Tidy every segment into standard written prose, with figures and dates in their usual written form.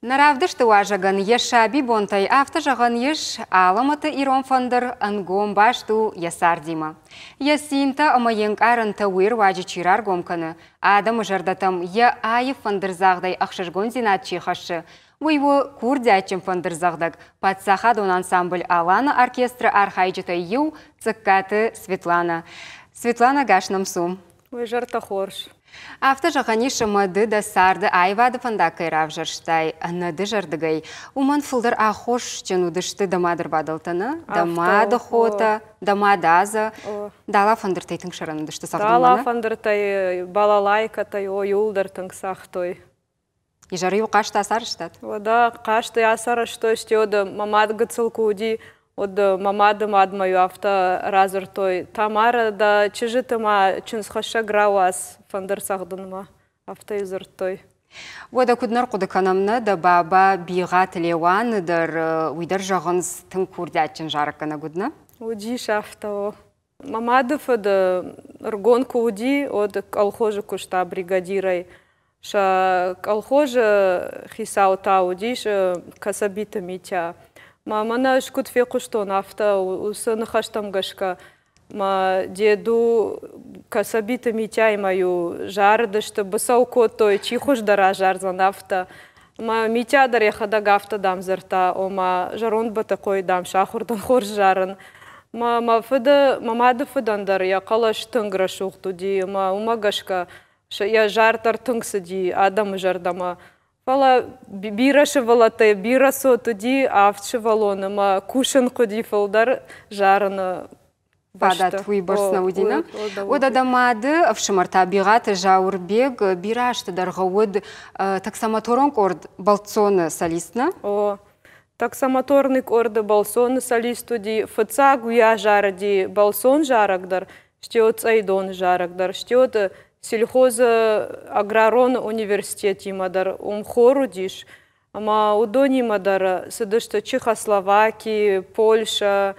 Нӕ равдысты уазӕгӕн йӕ сабибонтӕй афтӕ зӕгъӕн ис, алӕмӕты ирон фӕндыр ӕнгом баст у йӕ цардимӕ. Йӕ цинтӕ ӕмӕ йе нкъарӕнтӕ уый руаджы чи раргом кӕны, адӕмы зӕрдӕтӕм йӕ аив фӕндырдзагъдӕй ӕхсызгондзинад чи хӕссы, уый у курдиатджын фӕндырдзӕгъдӕг, паддзахадон ансамбль «Алан-ы» оркестры архайджытӕй иу Цъыккаты Светланӕ. Светланӕ, гас нӕм цу! Уый зӕрдӕ хорз. Афтӕ зӕгъӕн ис, ӕмӕ ды дӕ царды аивады фӕндаг кӕй равзӕрстай ӕнӕдызӕрдыгӕй, уымӕн фылдӕр аххосджын уыдысты дӕ мадырвадӕлтӕ, нӕ? Дӕ мады хотӕ, дӕ мад Азӕ. Дала фӕндыртӕй тынг сӕрӕн уыдысты цӕгъдынмӕ, Дала фӕндыртӕй, балалайкӕтӕй, о, иуылдӕр тынг цагътой. Изӕры-иу хъазт ацарӕзтат? Уӕдӕ хъазт ацарӕзтой, стӕй уӕд мӕ мад гыццыл куы уыди, уӕд мӕ мады мадмӕ-иу афтӕ радзырдтой: Тамарӕ, дӕ чызджыты ма чындзхӕссӕг рауадз фӕндыр цӕгъдынмӕ. Афтӕ-иу дзырдтой. Уӕдӕ куыд нӕ рхъуыды кӕнӕм, нӕ дӕ баба Бигъаты Леуаны дӕр, уый дӕр зӕгъынц, тынг курдиатджын зарӕггӕнӕг уыд, нӕ? Уыдис афтӕ, о. Мӕ мады фыд ӕрыгон куы уыди, уӕд колхозы куыста бригадирӕй. Сӕ колхозы хицау та уыдис Кӕсӕбиты Митя. Мӕ мӕнӕ ӕз куыд фехъуыстон, афтӕ уыцы ныхӕстӕм гӕсгӕ мӕ деду Кӕсӕбиты Митяимӕ-иу зарыдысты, быцӕу кодтой, чи хуыздӕр азардзӕн, афтӕ. Мӕ Митя дӕр йӕхӕдӕг афтӕ, дам, дзырдта, ома зӕронд Бӕтӕхъойы, дам, сахуыр дӕн хорз зарын. Мӕ, мӕ фыды, мӕ мады фыдӕн дӕр йӕ хъӕлӕс тынг рӕсугъд уыди ӕмӕ уымӕ гӕсгӕ йӕ зард дӕр тынг цыди адӕмы зӕрдӕмӕ. Фӕлӕ бирӕ сывӕллӕттӕй бирӕ цот уыди, авд сывӕллоны ӕмӕ кусын хъуыди фылдӕр зарыны фадат уыйбӕрц нӕ уыди, нӕ? Уӕдӕ дӕ мады ӕфсымӕр та Бигъаты Зауырбег бирӕ азты дӕргъы уыд таксомоторон къорд «Бӕлццоны» солист, нӕ? О, таксомоторный къорды «Бӕлццоны» солист уыди. Фыццаг уый азарыди бӕлццон зарӕг дӕр, стӕй уыд Цъӕйдоны зарӕг дӕр, стӕй уыд сельхозы аграрон университетимӕ дӕр уым хор уыдис. Ӕмӕ уыдонимӕ дӕр цыдысты Чехословаки, Польшӕ,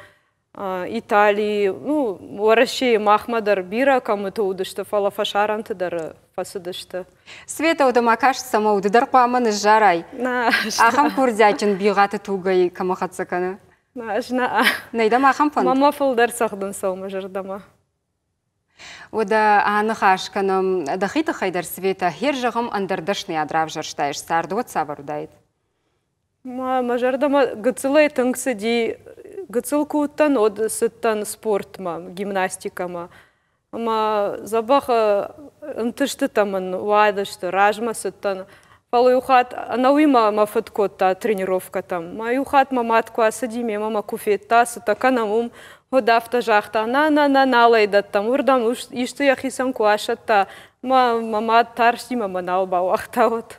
Итали, ну, Уӕрӕсейы махмӕ дӕр бирӕ кӕмыты уыдысты, фӕлӕ фӕсарӕнты дӕр фӕцыдысты. Света, уӕдӕ ма каст цӕмӕ уды дӕр хъуамӕ ныззарай. Ахӕм курдиатджын бигъаты тугӕй кӕмӕ хӕццӕ кӕны? Ӕз нӕ. Нӕй дӕм ахӕм фӕнд? Мама фылдӕр цӕгъдын цӕуы мӕ зӕрдӕмӕ. Уӕдӕ аныхас кӕнӕм дӕхи тыххӕй дӕр, Светӕ, хер зӕгъӕм, ӕндӕр дӕсныйад равзӕрстаис, царды уӕд цавӕр уыдаид? Мӕ зӕрдӕмӕ гыццылӕй тынг цыди. Гыццыл куы уыдтӕн, уӕд цыдтӕн спортмӕ, гимнастикӕмӕ. Ӕмӕ дзӕбӕх ӕнтыстытӕ мын уадысты, размӕ цыдтӕн. Фӕлӕ иу хатт ӕнӕуи мӕ мӕ фыд кодта тренировкӕтӕм. Мӕ иу хатт мӕ мад куы ацыди, мемӕ мӕ куы федта, цытӕ кӕнӕм уым, уӕд афтӕ загъта: нӕ, нӕ, нӕ, нал ӕй дӕттӕм. Уырдӕм исты йӕхицӕн куы асӕтта, мӕ мӕ мад тарсти мӕ мӕ нал бауагъта уӕд.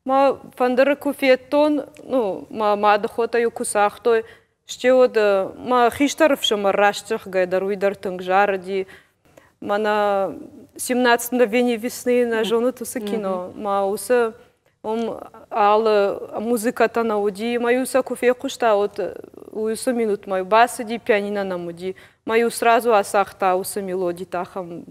Мӕ фӕндыры куы федтон, ну, мӕ мады хотӕ-иу куы цагътой, стӕй уӕд мӕ хистӕр ӕфсымӕр раст зӕгъгӕ дӕр уый дӕр тынг зарыди. Мӕнӕ «Семнадцать мгновений весны» нӕ зонут уыцы кино? Мӕ уыцы уым алы музыкӕтӕ нӕ уыди. Мӕ-иу сӕ куы фехъуыста, уӕд уыцы минутмӕ бацыди, пианино нӕм уыди. Мӕ-иу сразу ацагъта уыцы мелодитӕ ахӕм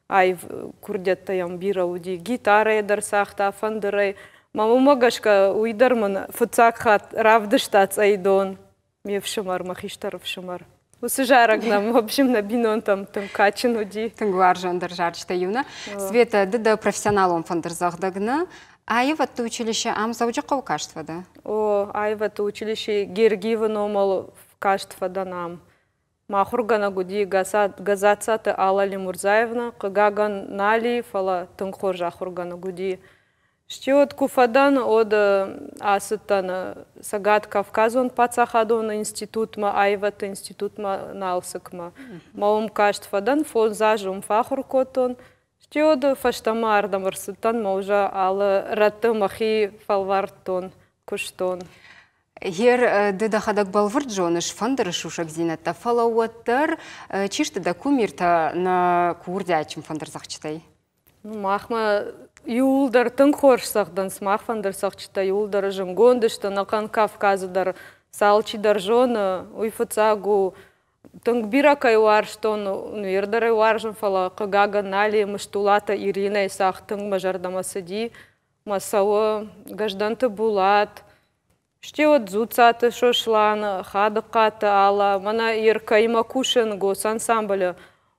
аив курдиӕттӕ йӕм бирӕ уыди. Гитарӕйӕ дӕр цагъта, фӕндырӕй. Мӕ уымӕ гӕсгӕ уый дӕр мын фыццаг хатт равдыста Цъӕйдон, ме фсымӕр, мӕ хистӕр ӕфсымӕр. Уыцы зарӕг нӕм, в общем, нӕ бинонтӕм тынг кадджын уыди. Тынг уарзондӕр зарджытӕй иу нӕ. Света, ды дӕ профессионалон фӕндырдзӕгъдӕг нӕ? Аивӕдты училище ам Дзӕуджыхъӕуы каст фӕдӕ? О, аивӕдты училище Гергиевы номыл каст фӕдӕн ам. Мӕ ахуыргӕнӕг уыди Газаццаты Алла Лемурзаевна, хъыгагӕн, нал и, фӕлӕ тынг хорз ахуыргӕнӕг уыди. Стӕй уӕд куы фӕдӕн, уӕд ацыдтӕн Цӕгат-Кавказон паддзахадон институтмӕ, аивӕдты институтмӕ Налцыкмӕ. Мӕ уым каст фӕдӕн, фондз азы уым фӕахуыр кодтон. Стӕй уӕд фӕстӕмӕ ардӕм ӕрцыдтӕн, мӕ уже алы рӕтты мӕхи фӕлвӕрдтон, куыстон. Гъер ды дӕхӕдӕг бӕлвырд зоныс фӕндыры сусӕгдзинӕдтӕ, фӕлӕ уӕддӕр чи сты дӕ кумиртӕ нӕ курдиатджын фӕндырдзӕгъдджытӕй? Махмӕ иууылдӕр тынг хорз цӕгъдынц, мах фӕндырдзӕгъдджытӕ иууылдӕр зынгонд сты, ӕнӕхъӕн Кавказы дӕр сӕ алчидӕр зоны. Уый фыццаг у, тынг бирӕ кӕй уарзтон, ныр дӕр ӕй уарзын, фӕлӕ хъыгагӕн нал и, Мыстулаты Иринӕйы цагъд тынг мӕ зӕрдӕмӕ цыди. Мӕ цӕуы Гӕздӕнты Булат. Стӕй уӕд Дзуццаты Сослан, Хадыхъаты Алла, мӕнӕ Иркӕимӕ кусын госансамблы,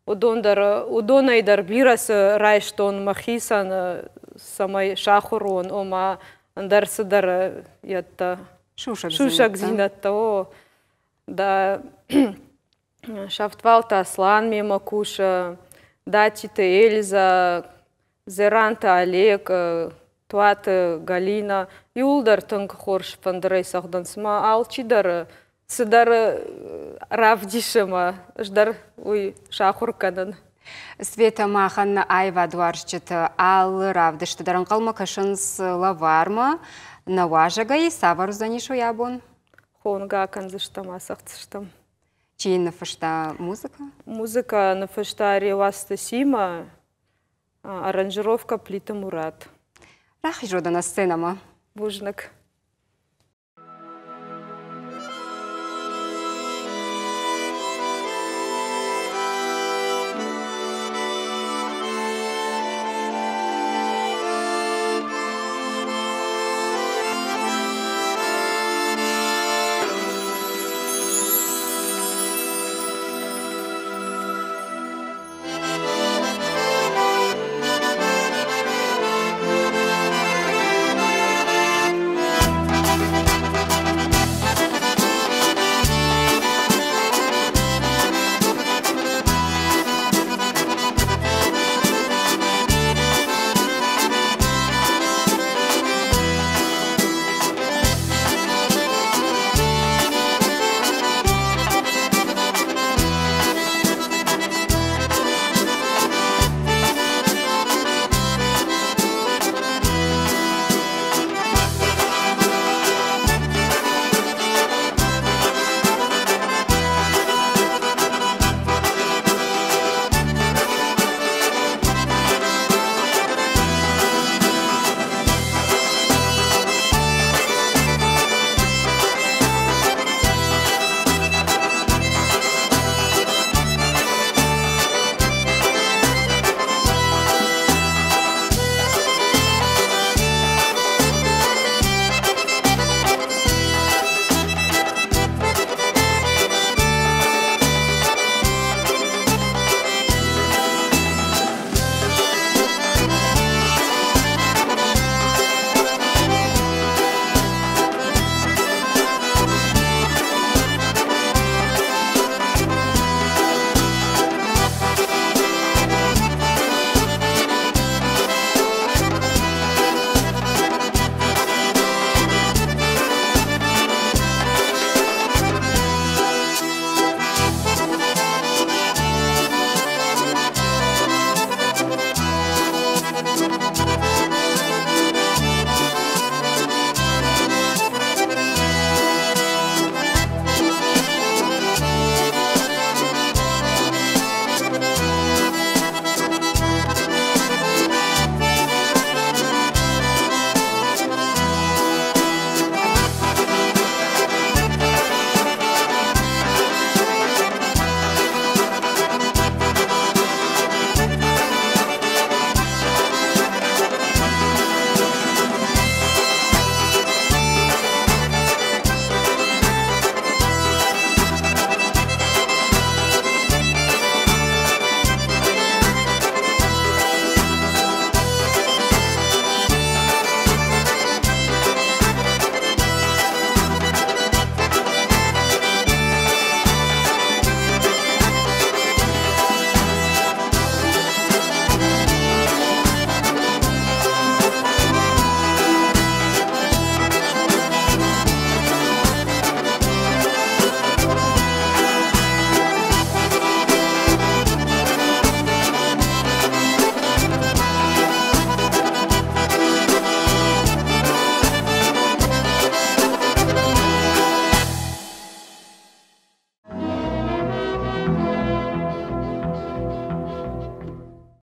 уыдон дӕр, уыдонӕй дӕр бирӕ цы райстон мӕхицӕн, цӕмӕй сахуыр уон, ома ӕндӕр цыдӕр йедтӕ. Сусӕгдзинӕдтӕ, о. Да, Сӕфтвалты Аслан мемӕ кусы, Датиты Эльза, Дзеранты Олег, Туаты Галина. Иууылдӕр тынг хорз фӕндырӕй цӕгъдынц ӕмӕ алчидӕр цыдӕр равдисы ӕмӕ ӕз дӕр уый сахуыр кӕнын. Светӕ, махӕн нӕ аивадуарзджыты алы равдысты дӕр ӕнхъӕлмӕ кӕсынц лӕвармӕ. Нӕ уазӕгӕй цавӕр уыдзӕнис уый абон? Хонгӕ акӕндзыстӕм, ацӕгъддзыстӕм. Чи ныффыста музыкӕ? Музыкӕ ныффыста Реуазты Сима, аранжировка Плиты Мурат. Рахизодана сценӕмӕ. Бузныг.